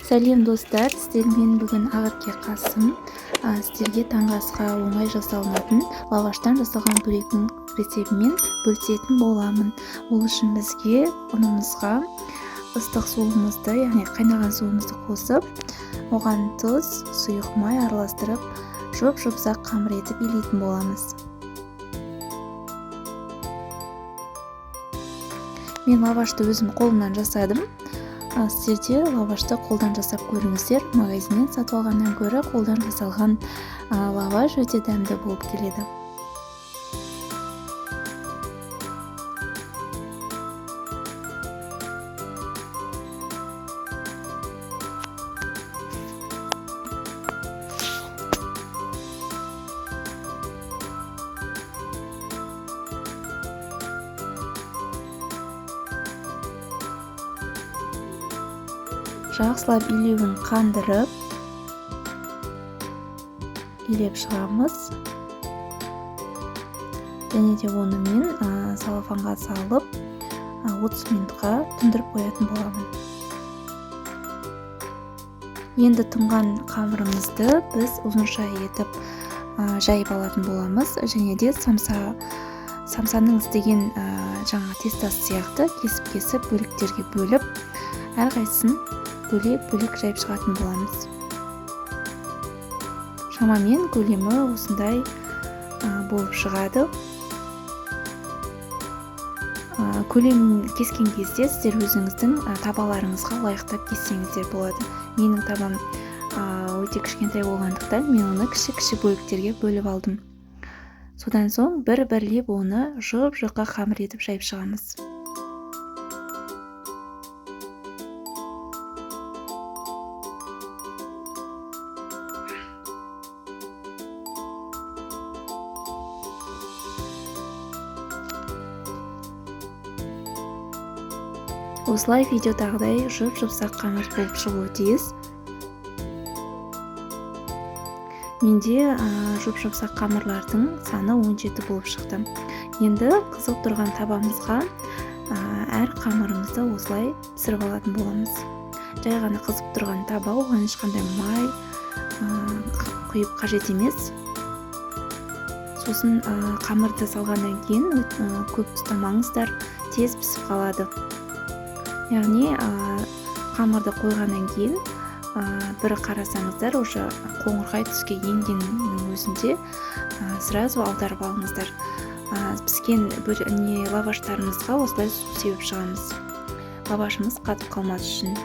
Сәлем, достар! Сіздермен бүгін Ақерке Қасым. Сіздерге таңғы асқа оңай жасалынатын лаваштан жасалған бөректің рецептімен бөлісетін боламын. Ол үшін бізге ұнымызға ыстық суымызды, яғни қайнаған суымызды қосып, оған тұз, сұйық май араластырып, жұп-жұмсақ қамыр етіп илейтін боламыз. Мен лавашты өзім қолымнан жасадым. Сіздер де лавашты қолдан жасап көріңіздер. Магазиннен сатып алғаннан гөрі қолдан жасалған лаваш өте дәмді болып келеді. Жақсылап илеуін қандырып, илеп шығамыз. Және де оны мен салафанға салып, 30 минутқа тұндырып қоятын боламын. Енді тұнған қамырымызды біз ұзынша етіп жайып алатын боламыз. Және де самсаның істеген жаңа тестасы сияқты кесіп-кесіп бөліктерге бөліп, әрқайсысын бөлек-бөлек жайып шығатын боламыз. Шамамен көлемі осындай болып шығады. Көлемін кескен кезде сіздер өзіңіздің табаларыңызға лайықтап кессеңіздер болады. Менің табам өте кішкентай болғандықтан мен оны кіші-кіші бөліктерге бөліп алдым. Содан соң бір-бірлеп оны жұп-жұқа қамыр етіп жайып шығамыз. Осылай видеодағыдай жұп-жұмсақ қамыр болып шығуы тиіс. Менде жұп-жұмсақ қамырлардың саны 17 болып шықты. Енді қызып тұрған табамызға әр қамырымызды осылай пісіріп алатын боламыз. Жай ғана қызып тұрған таба, оған ешқандай май құйып қажет емес. Сосын қамырды салғаннан кейін көп ұстамаңыздар, тез пісіп қалады. Яғни қамырды қойғаннан кейін бір қарасаңыздар, уже қоңырқай түске енгеннің өзінде сразу аударып алыңыздар. Піскен лаваштарымызға осылай су сеуіп шығамыз. Лавашымыз қатып қалмас үшін.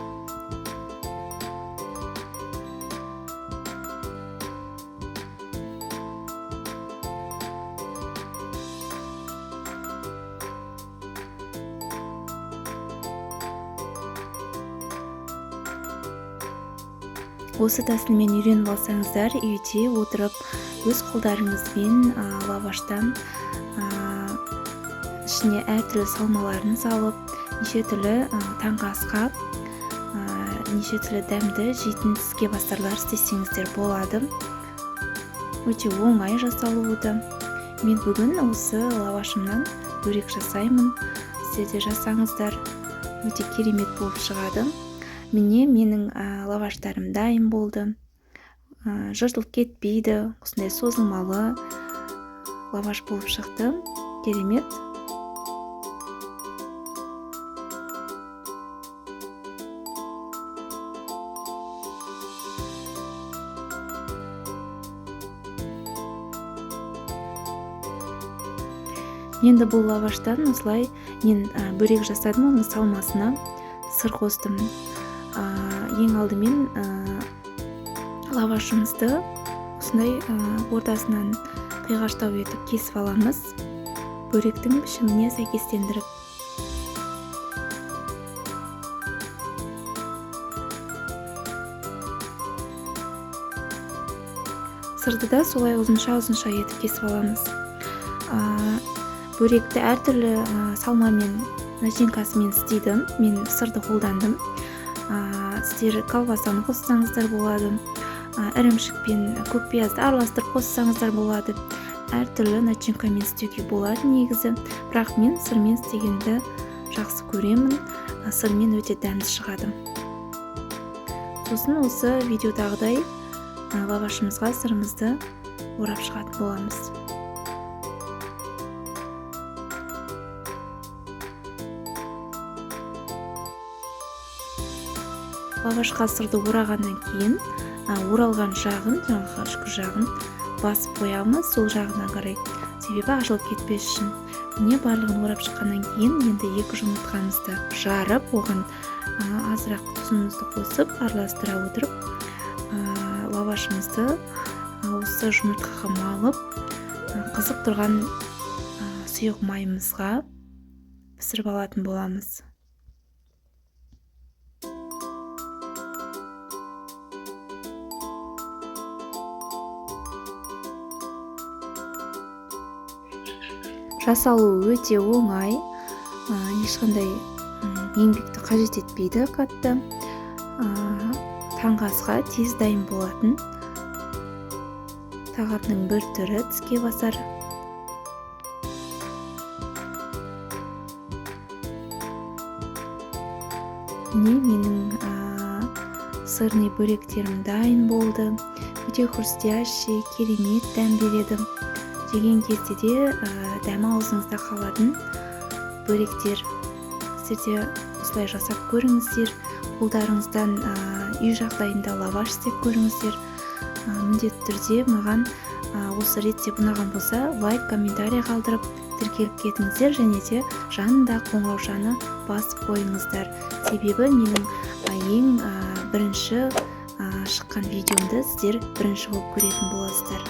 Осы тәсілмен үйреніп алсаңыздар, үйде отырып өз қолдарыңызбен лаваштан ішіне әртүрлі салмаларын салып, неше түрлі таңғы асқа, неше түрлі дәмді жейтін тіске бастарлар істесеңіздер болады. Өте оңай жасалуы да. Мен бүгін осы лавашымнан бөрек жасаймын. Сіздер де жасаңыздар, өте керемет болып шығады. Міне менің лаваштарым дайын болды. Жыртылып кетпейді, осындай созылмалы лаваш болып шықты. Керемет. Енді бұл лаваштан осылай мен бөрек жасадым, оның салмасына сыр қостым. Ең алдымен лавашымызды осындай ортасынан қиғаштау етіп кесіп аламыз, бөректің пішіміне сәйкестендіріп. Сырды да солай ұзынша-ұзынша етіп кесіп аламыз. Бөректі әртүрлі салмамен, начинкасымен істейді. Мен сырды қолдандым. Сіздер колбасаны қоссаңыздар болады, ірімшік пен көк пиязды араластырып қоссаңыздар болады. Әртүрлі начинкамен істеуге болады негізі, бірақ мен сырмен істегенді жақсы көремін. Сырмен өте дәмді шығады. Сосын осы видеодағыдай лавашымызға сырымызды орап шығатын боламыз. Лавашқа сырды орағаннан кейін оралған жағын, жаңағы ішкі жағын басып қоямыз сол жағына қарай, себебі ашылып кетпес үшін. Міне, барлығын орап шыққаннан кейін енді 2 жұмыртқамызды жарып, оған азырақ тұзымызды қосып, араластыра отырып, лавашымызды осы жұмыртқаға малып, қызып тұрған сұйық майымызға пісіріп алатын боламыз. Жасалуы өте оңай, ешқандай еңбекті қажет етпейді қатты. Таңғы асқа тез дайын болатын тағамның бір түрі тіске басар. Міне, менің сырный бөректерім дайын болды. Өте хрустящий, керемет дәм береді. Жеген кезде де дәмі аузыңызда қалатын бөректер. Сіздер де осылай жасап көріңіздер. Қолдарыңыздан үй жағдайында лаваш істеп көріңіздер. Міндетті түрде маған осы рецепт ұнаған болса, лайк, комментарий қалдырып, тіркеліп кетіңіздер және де жанында қоңыраушаны басып қойыңыздар. Себебі менің ең бірінші шыққан видеомды сіздер бірінші болып көретін боласыздар.